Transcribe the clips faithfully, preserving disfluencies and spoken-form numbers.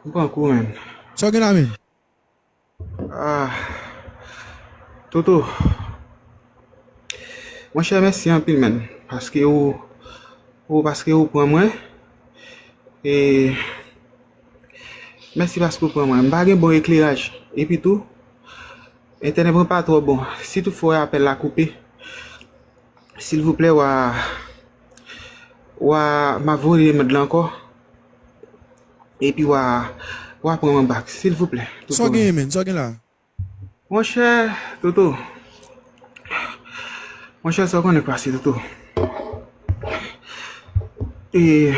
M pran kou, menn. Sa w gen la, menn? Ah, Toto, monchè, mèsi anpil, menn, paske ou, ou, paske ou pran mwen. E mèsi paske ou pran mwen. M pa gen bon ekleraj. Epi tou, entènèt mwen pa twò bon. Si toutfwa w wè apèl la koupe, silvouplè, w a, w a, m a voye demande la ankò. Epi w a, w a pran mwen back, silvouplè. Sa w genyen, menn? Sa w gen la? Monchè, Toto. Monchè, sa w konnen k pase, Toto. E,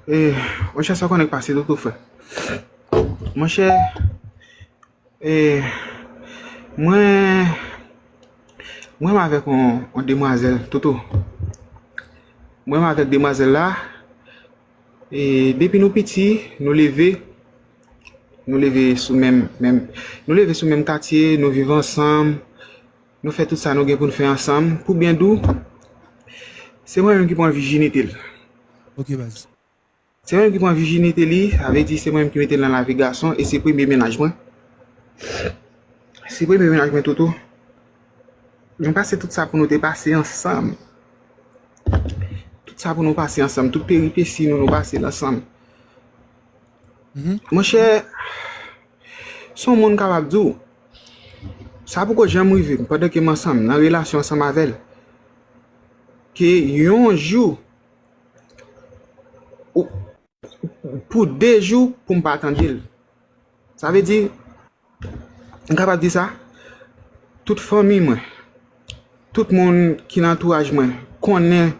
e, monchè, sa w konnen k pase, Toto, frè. Monchè, e, mwen, mwen avèk yon, yon demwazèl, Toto. Mwen avèk demwazèl la, e depi nou piti, nou leve, nou leve sou menm, menm, nou leve sou menm katye, nou viv ansanm, nou fè tout sa nou gen pou n fè ansanm. Pou byen di w, se mwen menm ki pran vijinite l. Ok, baz. Se mwen menm ki pran vijinite li, sa vle di se mwen menm ki mete l nan lavi gason, e se premye mennaj mwen. Se premye mennaj mwen, Toto. Nou pase tout sa pou nou te pase ansanm. Tout sa pou nou pase ansanm, tout peripesi nou, nou pase l ansanm. Mhm. Monchè, se yon moun kapab di w, sa poko janm rive m pandan ke m ansanm, nan relasyon ansanm avè l, ke yon jou, ou, pou de jou, pou m pa tande l. Sa vle di, m kapab di sa, tout fanmi mwen, tout moun ki nan antouraj mwen konnen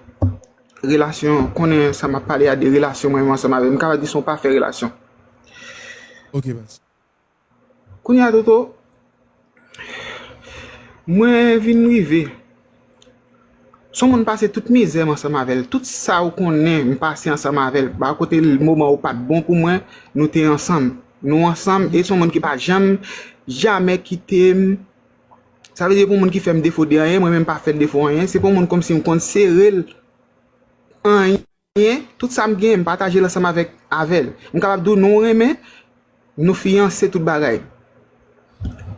relasyon, konnen sa m ap pale a de relasyon mwen menm ansanm avè l. M kapab di se yon pafè relasyon. Ok, baz. Kounye a, Toto, mwen vin rive. Se yon moun pase tout mizè m ansanm avè l. Tout sa ou konnen m pase ansanm avè l. Ba kote l, moman ou pa t bon pou mwen, nou te ansanm. Nou ansanm, e se yon moun ki pa janm, jamè kite m. Sa vle di, pou moun ki fè m defo de anyen, mwen menm pa fè l defo anyen. Se pou moun kòmsi m konn sere l anyen. Tout sa m genyen, m pataje l ansanm avèk, avè l. M kapab di w, nou renmen, nou fiyanse, tout bagay.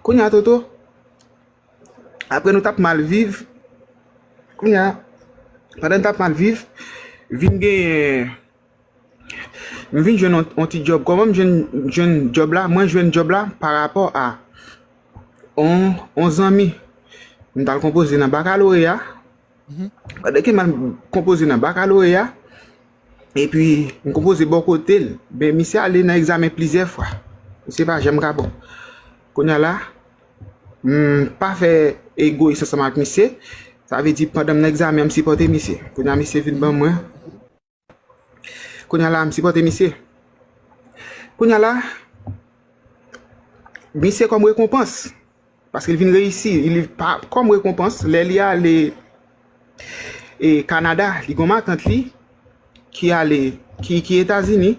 Kounye a, Toto, apre nou t ap mal viv, kounye a, pandan n t ap mal viv, vin genyen, m vin jwenn yon, yon ti djòb. Kòman m jwenn, jwenn djòb la? Mwen jwenn djòb la pa rapò a yon, yon zanmi. M t al konpoze nan bakaloreya. Mhm. Pandan ke m al konpoze nan bakaloreya, epi m konpoze bò kote l. Ben, misye ale nan egzamen plizyè fwa. Misye pa janm ka bon. Kounye a la, m pa fè egoyis ansanm ak misye. Sa vle di, pandan m nan egzamen an, m sipòte misye. Kounye a, misye vin ban mwen. Kounye a la, m sipòte misye. Kounye a la, misye kòm rekonpans, paske l vin reyisi, li pa, kòm rekonpans, lè li ale, e, Kanada, li gon matant li ki ale, ki, ki Etazini.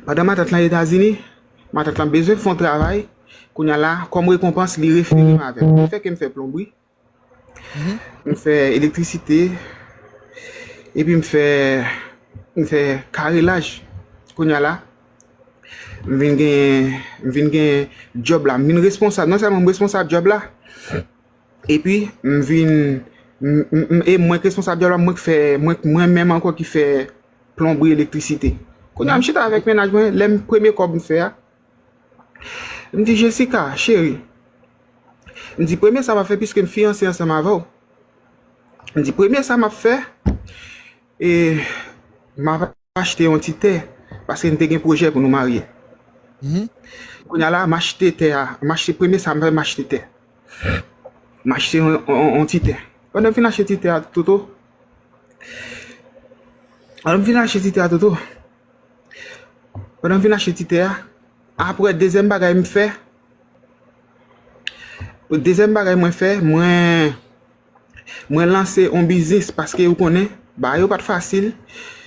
Pandan matant lan Etazini, matant lan bezwen fè yon travay. Kounye a la, kòm rekonpans, li refere m avè l. Li fè ke m fè plonbri. Mhm. M fè elektrisite, epi m fè, m fè karelaj. Kounye a la, m vin gen, m vin gen djòb la. M vin responsab, non sèlman m responsab djòb la, epi m vin, m, m, m, e mwen k responsab djòb la, mwen k fè, mwen, mwen menm ankò ki fè plonbri, elektrisite. Kounye a, m chita avèk mennaj mwen, lè m premye kòb m fè a, M di, "Jessica, cheri," m di, "premye sa m ap fè, piske m fiyanse ansanm avè w, m di, premye sa m ap fè, e, m ap achte yon ti tè, paske n te gen pwojè pou nou marye." Mhm. Kounye a la, m achte tè a, m achte, premye sa m fè, m achte tè. M achte yon, yon, yon ti tè. Pandan m fin achte ti tè a, Toto, pandan m fin achte ti tè a, Toto, Pandan m fin achte ti tè a, apre, dezyèm bagay m fè, dezyèm bagay mwen fè, mwen, mwen lanse yon biznis, paske ou konnen, bagay yo pa t fasil,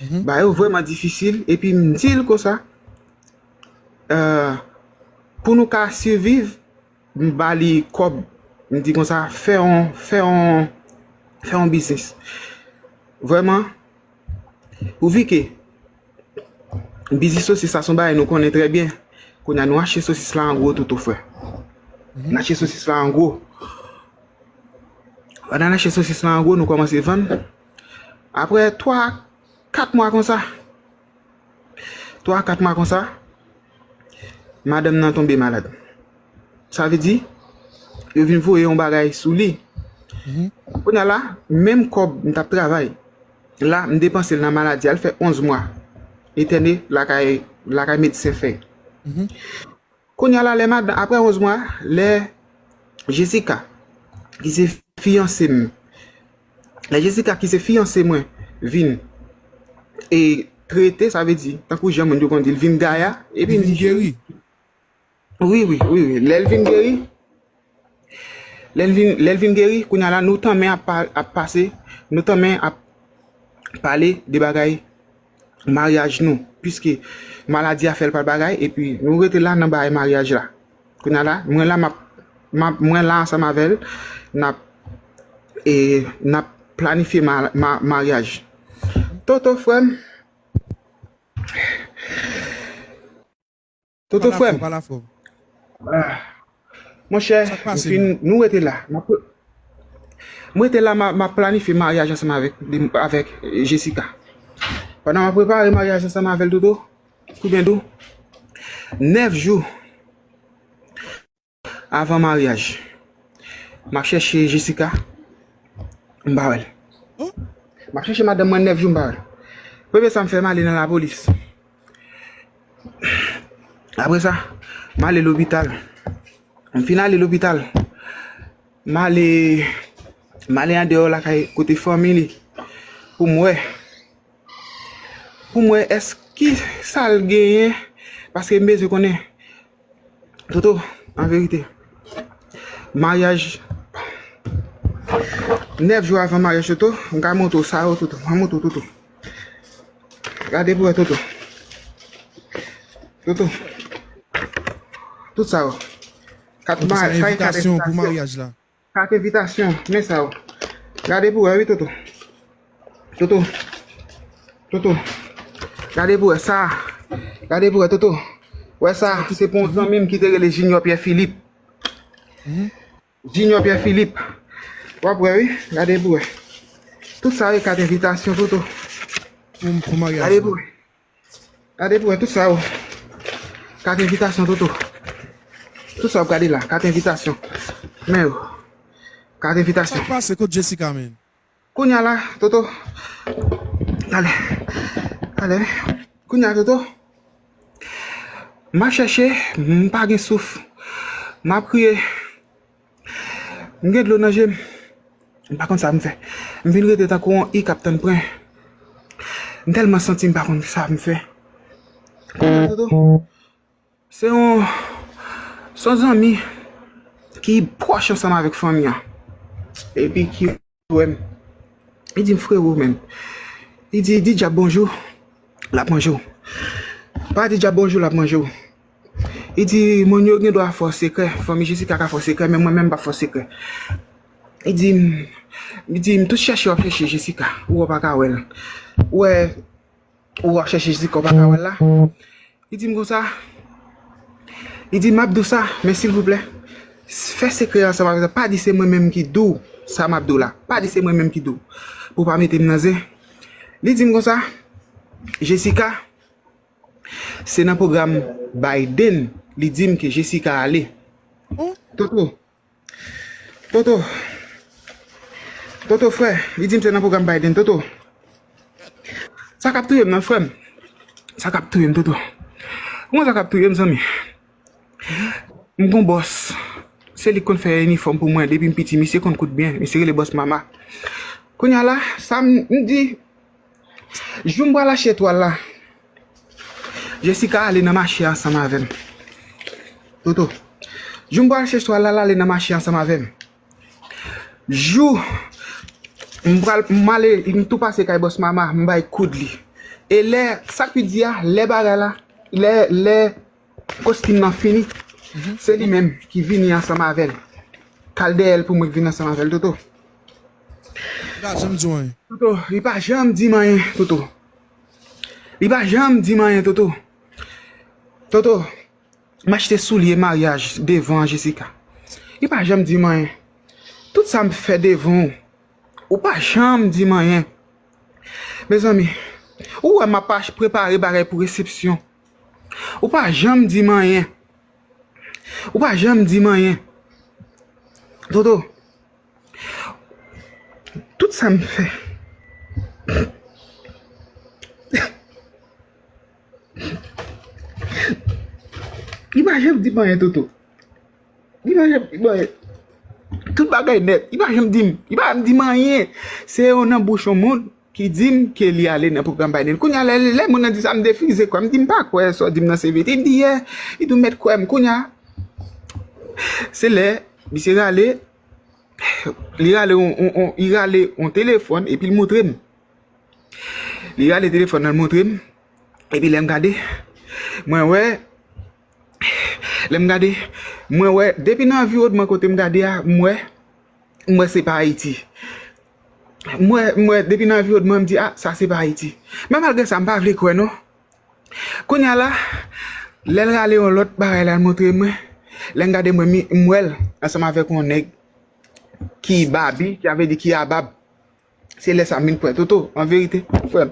mhm, bagay yo vrèman difisil, epi m di l konsa, euh, pou nou ka siviv, m ba li kòb, m di konsa, fè yon, fè yon, fè yon biznis. Vrèman, pouvi ke Biznis sosis la se yon bagay nou konnen trè byen. Kounye a nou achte sosis la an gwo, Toto, frè. N achte sosis la an gwo. Pandan n achte sosis la an gwo, nou kòmanse vann. Apre twa, kat mwa konsa, twa, kat mwa konsa, madanm nan tonbe malad. Sa vle di, yo vin voye yon bagay sou li. Kounye a la, menm kòb m t ap travay la, m depanse l nan maladi a, l fè onz mwa. Entène lakay, lakay medsen fè. Kounye a la, lè madan, apre onz mwa, lè Jessica, ki se fiyanse m, lè Jessica, ki se fiyanse mwen, vin e trete, sa vle di, tankou jan moun yo konn di, l vin gaya, epi Li vin geri. Wi, wi, wi, wi. Lè l vin geri, lè l vin, lè l vin geri, kounye a la, nou tanmen ap, pa- ap pase, nou tanmen ap pale de bagay maryaj nou, piske maladi a fè l pa bagay, epi nou rete la nan bagay maryaj la. Kounye a la, mwen la, m ap, m ap, mwen la ansanm avè l, n ap, e, n ap planifye ma- ma- maryaj. Toto, frè m. Toto, frè m. Pale afè w, pale afè w. Ah. Monchè, Sa k pase, fin, menm? Nou rete la. M ap, m rete la, m ap, m ap planifye maryaj ansanm avèk, avèk Jessica. Pandan m ap prepare maryaj ansanm avè l, Toto, koubyen dou, nèf jou avan maryaj, m ap chèche Jessica, m pa wè l. M ap chèche madanm mwen nèf jou, m pa wè l. Premye sa m fè, m ale nan lapolis. Apre sa, m ale lopital. M fin ale lopital, m ale, m ale andeyò lakay kote fanmi li pou m wè. Pou m wè èske ki sa l genyen, paske m bezwen konnen. Toto, an verite, maryaj, nèf jou avan maryaj, Toto, m ka montre w sa yo, Toto, m ka montre w, Toto. Gade pou wè, Toto. Toto. Tout sa yo. Kat Toto, se ma- sa kay kat envitasyon pou envitasyon. Maryaj la. Kat envitasyon, men sa yo. Gade pou wè, wi, Toto. Toto. Toto. Gade pou wè sa. Gade pou wè, Toto. Wè sa, se pou yon zanmi m ki te rele Junior Pierre Philippe. Junior Pierre Philippe. W ap wè, wi. Gade pou wè. Tout sa yo kat envitasyon, Toto. Pou, pou maryaj la. Gade pou wè. Gade pou wè tout sa yo. Kat envitasyon, Toto. Tout sa w ap gade la, kat envitasyon. Men yo. Kat envitasyon. Sa k pase kot Jessica, menm? Kounye a la, Toto. Ale. Ale. Kounye a, Toto. M ap chèche, m pa gen souf. M ap kriye. M gen dlo nan je m. M pa konn sa m fè. M vin rete tankou yon i k ap tann pwen. M tèlman santi m pa konn sa m fè. Kounye a, Toto, se yon, se yon zanmi ki pwòch ansanm avèk fanmi an. Epi ki wè m. Li di m, "Frewo, menm." Li di, "Di dyab bonjou, l ap manje w." Pa di dyab bonjou, l ap manje w. Li di, "Moun yo gen dwa fè w sekrè, fanmi Jessica ka fè w sekrè, men mwen menm m p ap fè w sekrè." Li di m, li di m, "Tout chèche w ap chèche Jessica, ou wè w pa ka wè l. Ou wè, ou w ap chèche Jessica, ou pa ka wè l la." Li di m konsa, li di m, "M ap di w sa, men silvouplè, fè sekrè ansanm avèk sa, pa di se mwen menm ki di w sa m ap di w la, pa di se mwen menm ki di w, pou w pa mete m nan zen." Li di m konsa, "Jessica, se nan pwogram Biden, li di m ke Jessica ale." Toto, Toto. Toto, frè, li di m se nan pwogram Biden, Toto. Sa k ap touye m nan, frè m. Sa k ap touye m, Toto. Ou konn sa k ap touye m, zanmi? M gon bòs. Se li k konn fè inifòm pou mwen depi m piti. Misye konn koud byen. Misye rele Bòs Mama. Kounye a la, sa m, m di, jou m pral achte twal la, Jessica ale nan mache ansanm avè m. Toto. Jou m pral achte twal la, l ale nan mache ansanm avè m. Jou m pral, m ale, m tou pase kay Bòs Mama, m bay koud li. E lè, sa k pi di a, lè bagay la, lè, lè kostim nan fini, se li menm ki vini ansanm avè l. K al dèyè l pou mwen k vin ansanm avè l, Toto. Li pa janm di w anyen. Toto, li pa janm di m anyen, Toto. Li pa janm di m anyen, Toto. Toto, m achte soulye maryaj devan Jessica. Li pa janm di m anyen. Tout sa m fè devan w, ou pa janm di m anyen. Mezanmi, ou wè m ap ach-, prepare bagay pou resepsyon. Ou pa janm di m anyen. Ou pa janm di m anyen. Toto, tout sa m fè. Li pa janm di m anyen, Toto. Li pa janm di m anyen. Tout bagay nèt. Li pa janm di m. Li pa janm di m anyen. Se yon nan bouch yon moun ki di m ke li ale nan pwogram bay Nel. Kounye a, lè, lè moun nan di sa, m defrize kwè. M di, "M pa kwè sa w di m nan se verite." Li di, "Yeah." Li di, "Ou mèt kwè m." Kounye a, se lè misye rale, li rale yon, yon, yon, li rale yon telefòn epi l montre m. Li rale telefòn nan, l montre m. Epi lè m gade, mwen wè, lè m gade, mwen wè, depi nan anviwònman kote m gade a, m wè, m wè se pa Ayiti. M wè, m wè, depi nan anviwònman, m di, "A, sa se pa Ayiti." Men malgre sa, m pa vle kwè non. Kounye a la, lè l rale yon lòt bagay la, l montre mwen, lè m gade mwen, mi-, m wè l ansanm avèk yon nèg ki babi, ki a vle di ki abab. Se lè sa m vin kwè, Toto, an verite, frè m.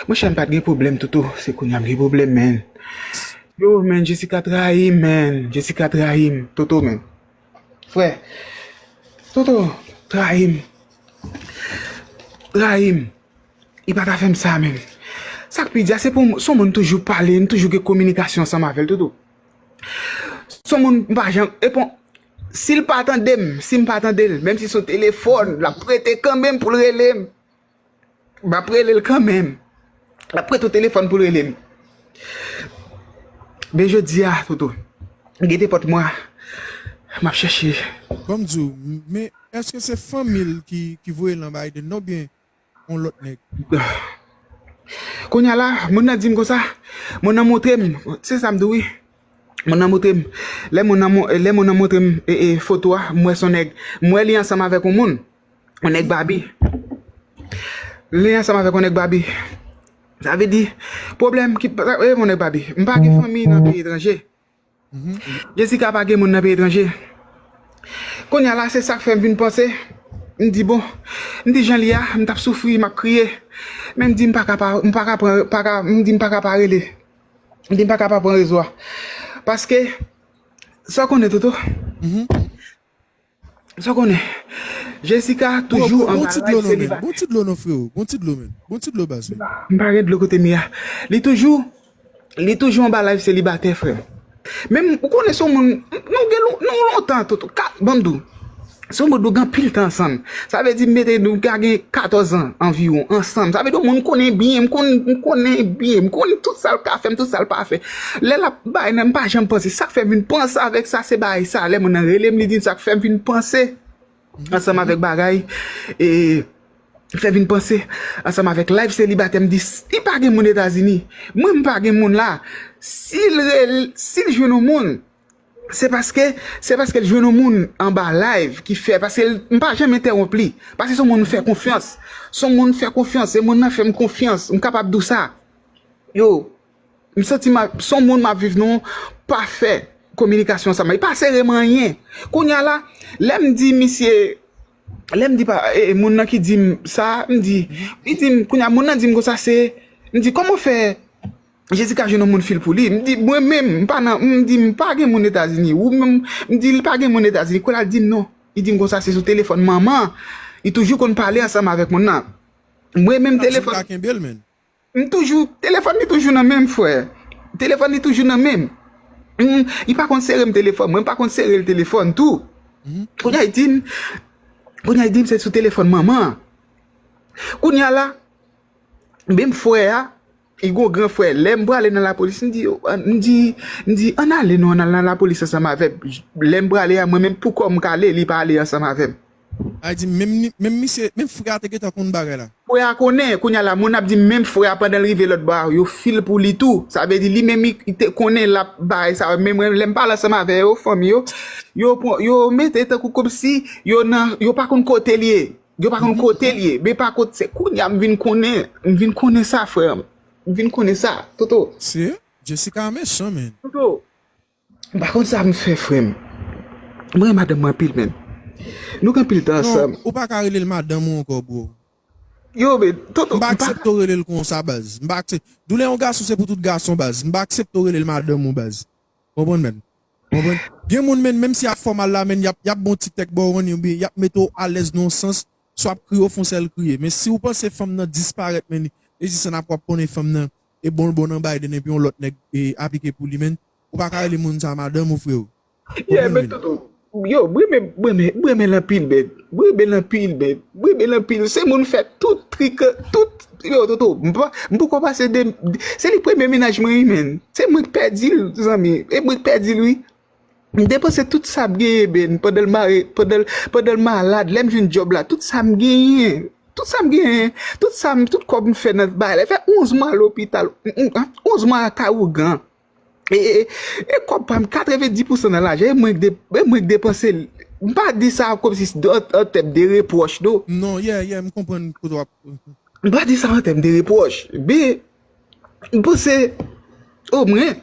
Monchè, m pa t gen pwoblèm, Toto. Se kounye a m gen pwoblèm, men. Yo, men, Jessica trayi m, men. Jessica trayi m, Toto, men. Frè, Toto trayi m. Trayi m. Li pa ta fè m sa, men. Sa k pi di a, se pou m, se yon moun toujou pale, m toujou gen kominikasyon ansanm avè l, Toto. Se yon moun m pa janm, e bon, si l pa tande m, si m pa tande l, menm si se yon telefòn, l ap rete kanmenm pou l rele m. M ap rele l kanmenm. L ap prete w telefòn pou l rele m. Men jodi a, Toto, m gen nenpòt mwa, m ap chèche. Ban m di w, men èske se fanmi l ki, ki voye l nan Biden nan oubyen yon lòt nèg? Kounye a la, moun nan di m konsa, moun nan montre m, se sa m di w wi. Moun nan montre m, lè moun nan, mon- lè moun nan montre m e, e, foto a, m wè se yon nèg, m wè li ansanm avèk yon moun. Yon nèg babi. Li ansanm avèk yon nèg babi. Sa vle di, pwoblèm ki, e, yon nèg babi. M pa gen fanmi nan peyi etranje. Jessica pa gen moun nan peyi etranje. Kounye a la, se sa k fè m vin panse. M di, bon, m di jan li a, m t ap soufri, m ap kriye. Men m di, m pa ka pa, m pa ka pran, pa ka, m di, m pa ka pa rele. M di, m pa ka pa pran rezo a. Paske, sa w konnen, Toto? Sa w konnen, Jessica toujou anba live selibatè. Gon ti dlo non, freo. Gon ti dlo, men. Gon ti dlo, baz, wi. M pa gen dlo kote m ye a. Li toujou, li toujou anba live selibatè, frè m. Men ou konnen se yon moun, nou gen lon- nou lontan, Toto, ka- ban m di w. Se yon moun nou gen anpil tan ansanm. Sa vle di m mete nou ka gen katòz an anviwon ansanm. Sa vle di yon moun m konnen byen, m konn, m konnen byen, m konn tout sa l ka fè, m tout sa l pa fè. Lè l ap bay nan, m pa janm panse. Sa k fè m vin panse avèk sa, se bagay sa. Lè moun nan rele m, li di m sa k fè m vin panse ansanm avèk bagay, e, fè vin panse ansanm avèk live selibatè, m di, s- li pa gen moun Etazini. Mwen, m pa gen moun la. Si l rel- si l jwenn yon moun, se paske, se paske l jwenn yon moun anba live ki fè, paske l- m pa janm entèwonp li. Paske se yon moun m fè konfyans. Se yon moun m fè konfyans. Se moun nan fè m konfyans. M kapab di w sa. Yo, m santi m ap- se yon moun m ap viv non, pa fè kominikasyon sa. E pa sere m anyen. Kounye a la, lè m di misye, lè m di pa, e, e, moun nan ki di m sa, m di, li di m, kounye a, moun nan di m konsa se, m di, kòman w fè Jessica jwenn yon moun fil pou li? M di, mwen menm, m pa nan, m di, m pa gen moun Etazini. Ou menm, m di, li pa gen moun Etazini. Kounye a, l di m non. Li di m konsa se sou telefòn manman an. Li toujou konn pale ansanm avèk moun nan. Mwen menm telefòn. Kenbe l, men. M toujou, telefòn li toujou nan men m, frè. Telefòn li toujou nan men m. M, li pa konn sere m telefòn, mwen m pa konn sere l telefòn tou. Kounye a, li di m, kounye a, li di m se sou telefòn manman an. Kounye a la, menm frè a, li gon gran frè. Lè m prale nan lapolis, m di, yo, m di, m di, ann ale non, ann al nan lapolis ansanm avè m. Lè m prale a, mwen menm pou kò m k ale, li pa ale ansanm avè m. Sa vle di menm ni- menm misye, menm frè a te gentan konn bagay la. Frè a konnen, kounye a la, moun ap di menm frè a pandan l rive lòt bò a, yo fil pou li tou. Sa vle di li menm li, li te konnen l ap bay sa, men mwen, lè m pale ansanm avè yo, fanmi yo, yo pran, yo mete tankou kòmsi yo nan, yo pa konn kote l ye. Yo pa konn kote l ye. Men pa kont se kounye a m vin konnen, m vin konnen sa, frè m. M vin konnen sa, Toto. Se Jessica mechan, men. Toto, m pa konn sa m fè, frè m. Mwen, madanm mwen anpil, men. Nou gen anpil tan ansanm. Ou pa ka rele l madanm ou ankò, bro. Yo, men, Toto, M pa aksepte w rele l konsa, baz. M pa aksepte. Doulè yon gason, se pou tout gason, baz. M pa aksepte w rele l madanm ou, baz. Konprann, men. Konprann? Gen moun, men, menm si y ap fè w mal la, men, y ap, y ap bon ti tèk ba w, ou konprann, oubyen y ap mete w alèz nan yon sans, swa ap kriye w fè yon sèl kriye. Men si w panse fanm nan disparèt, men, e jis an ap w ap konnen fanm nan, e bon, bon nan Biden, epi yon lòt nèg e aplike pou li, men, ou pa ka rele moun sa madanm ou, freo. Yeah, men Toto, yo, mwen renmen, mwen renmen, mwen renmen l anpil, men. Mwen renmen l anpil, men. Mwen renmen l anpil. Se moun fè tout trik, tout, yo, Toto, m pa, m poko pase de, se li premye mennaj mwen, wi, men. Se mwen k pèdi l, zanmi. E mwen k pèdi l, wi. M depanse tout sa m genyen, men, pandan l mare, pandan l, pandan l malad, lè m jwenn djòb la, tout sa m genyen. Tout sa m genyen, tout sa m, tout kòb m fè nan bagay la. Fè onz mwa lopital, onz mwa kay ougan. E, e, e kòb pa m, katrevenndis pousan nan lajan, e mwen k de-, e mwen k depanse l. M pa di sa kòmsi an, an tèm de repwòch, non. Non, yeah, yeah, m konprann kote w ap. M pa di sa an tèm de repwòch. Men, m panse, omwen,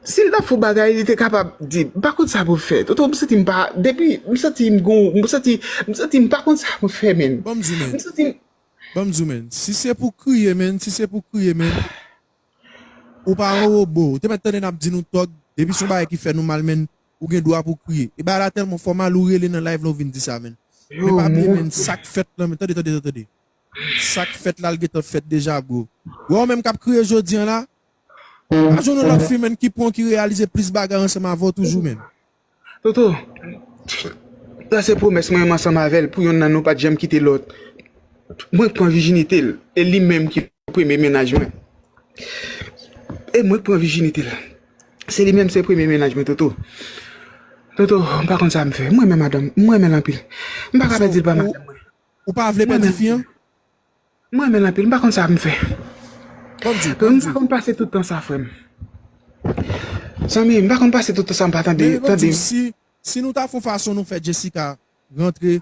si l t ap fè yon bagay, li te kapab di, m pa konn sa pou m fè. Toto, m santi m pa, depi, m santi m gon, m santi, m santi m pa konn sa pou m fè, men. Ban m di w, men. M santi m Ban m di w, men. Si se pou kriye, men, si se pou kriye, men, ou pa yon wobo. Ou te mèt tande n ap di nou tòg, depi se yon bagay ki fè nou mal, men, ou gen dwa pou kriye. E bagay la tèlman fè w mal, ou rele nan live la, ou vin di sa, men. Men pa bliye, men, sa k fèt la, men, tande, tande, tande, tande. Sa k fèt la, l gentan fèt deja, bro. Wè w menm k ap kriye jodi an la, pa jwenn yon lòt fi, men, ki pran, ki reyalize plis bagay ansanm avè w toujou, men. Toto, sa se pwomès mwen menm ansanm avè l, pou yonn nan nou pa t janm kite lòt. Mwen k pran vijinite l, e li menm ki premye mennaj mwen. E mwen k pran vijinite l. Se li menm se premye mennaj mwen, Toto. Toto, m pa konn sa m fè. Mwen renmen madanm, mwen renmen l anpil. M pa ka pèdi l pa madanm mwen. Ou pa vle pèdi fi an? Mwen renmen l anpil, m pa konn sa m fè. Ban m di w, Toto, m pa konn pase tout tan sa, frè m. Zanmi, m pa konn pase tout tan sa m pa tande, Men ban m di tande. W, si, si nou ta fè yon fason nou fè Jessica rantre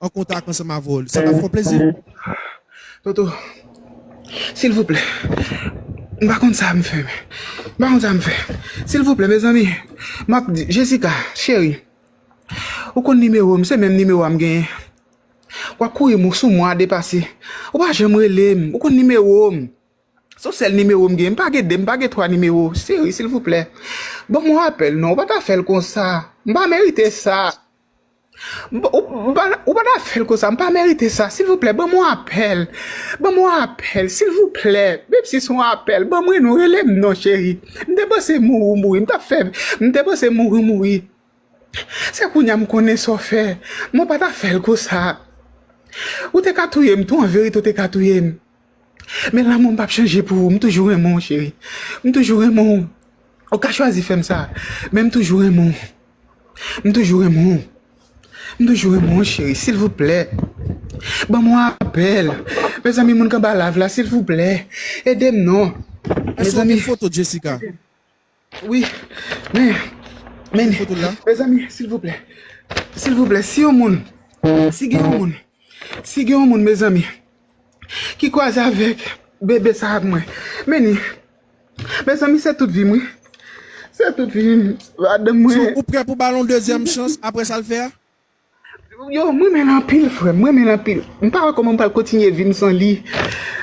an kontak ansanm avè w, sa t ap fè w plezi? Toto, silvouplè, m pa konn sa m fè, men. M pa konn sa m fè. Silvouplè, mezanmi, m ap di, Jessica, cheri, ou konn nimewo m, se menm nimewo a m genyen. W ap kouri mou sou mwen a depase. Ou pa janm rele m, ou konn nimewo m. Se yon sèl nimewo m gen, m pa gen de, m pa gen twa nimewo. Cheri, silvouplè, ban m yon apèl, non, ou pa ta fè l konsa. M pa merite sa. M pa- Ou, ou pa, ou pa ta fè l konsa, m pa merite sa. Silvouplè, ban m yon apèl. Ban m yon apèl, silvouplè. Menm si se yon apèl, ban mwen non, rele m non, cheri. M te panse mouri w mouri, m t ap fè, m te panse mouri w mouri. Se kounye a m konnen sa w fè. Mwen pa ta fè l konsa. Ou te ka touye m tou, an verite, ou te ka touye m. Men lanmou m p ap chanje pou ou. M toujou renmen w, cheri. M toujou renmen w. Ou ka chwazi fè m sa, men m toujou renmen w. M toujou renmen w. M toujou renmen w, cheri. Silvouplè, ban m yon apèl. Mezanmi, moun k anba live la, silvouplè, ede m non. Èske w gen foto Jessica? Wi, men, men, Foto la? Mezanmi, silvouplè, silvouplè, si yon moun, si gen yon moun, si gen yon moun, mezanmi, ki kwaze avèk bebe sa ak mwen, men ni, mezanmi, se tout vi m, wi. Se tout vi m, madanm So, mwen. Ou prè pou ba l yon dezyèm chans apre sa l fè a? Yo, mwen renmen l anpil, frè m, mwen renmen l anpil. M pa wè kòman m pral kontinye vi m san li.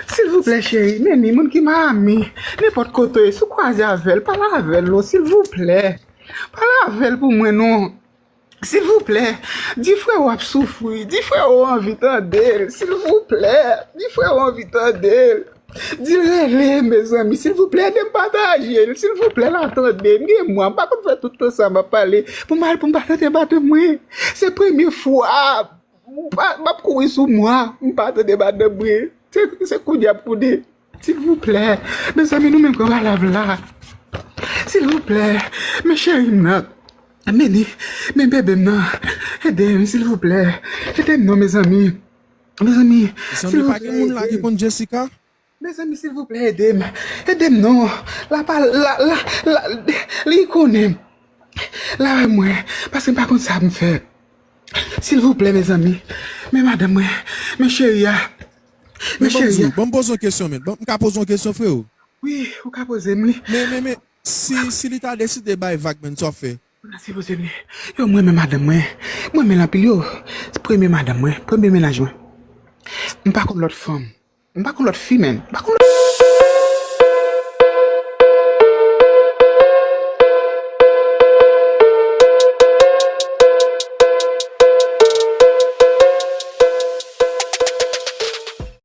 Silvouplè, cheri, men ni moun ki Miami, nenpòt kote, si w kwaze avè l, pale avè l, non, silvouplè. Pale avè l pou mwen, non. Silvouplè, di frè w ap soufri, di frè w anvi tande l, silvouplè, di frè w anvi tande l. Di l rele, mezanmi, silvouplè, ede m pataje l, silvouplè, l a tande m, gen mwa, m pa konn fè tout tan sa m ap pale, pou m al, pou m pa tande madanm mwen. Se premye fwa, m pa, m ap kouri sou mwa, m pa tande madanm mwen. Se, se kounye a m konnen. Silvouplè, mezanmi, nou menm k anba live la. Silvouplè, men cheri m nan. Men ni, men bebe m nan. Ede m, silvouplè. Ede m non, mezanmi. Mezanmi, Zanmi, pa gen moun la ki konn Jessica? Mezanmi, silvouplè, ede m. Ede m non. La pa, la, la, la, li konnen m. La wè mwen, paske m pa konn sa m fè. Silvouplè, mezanmi. Men madanm mwen, men cheri a. Men ban m di w, ban m poze yon kesyon, men. M ka poze yon kesyon, freo? Wi, ou ka poze m li. Men, men, men, si, si li ta deside bay vag, men, sa w ap fè? Ou ta sipoze m li. Yo, mwen renmen madanm mwen. Mwen renmen l anpil, yo. Se premye madanm mwen, premye mennaj mwen. M pa konn lòt fanm. M pa konn lòt fi, men. M pa konn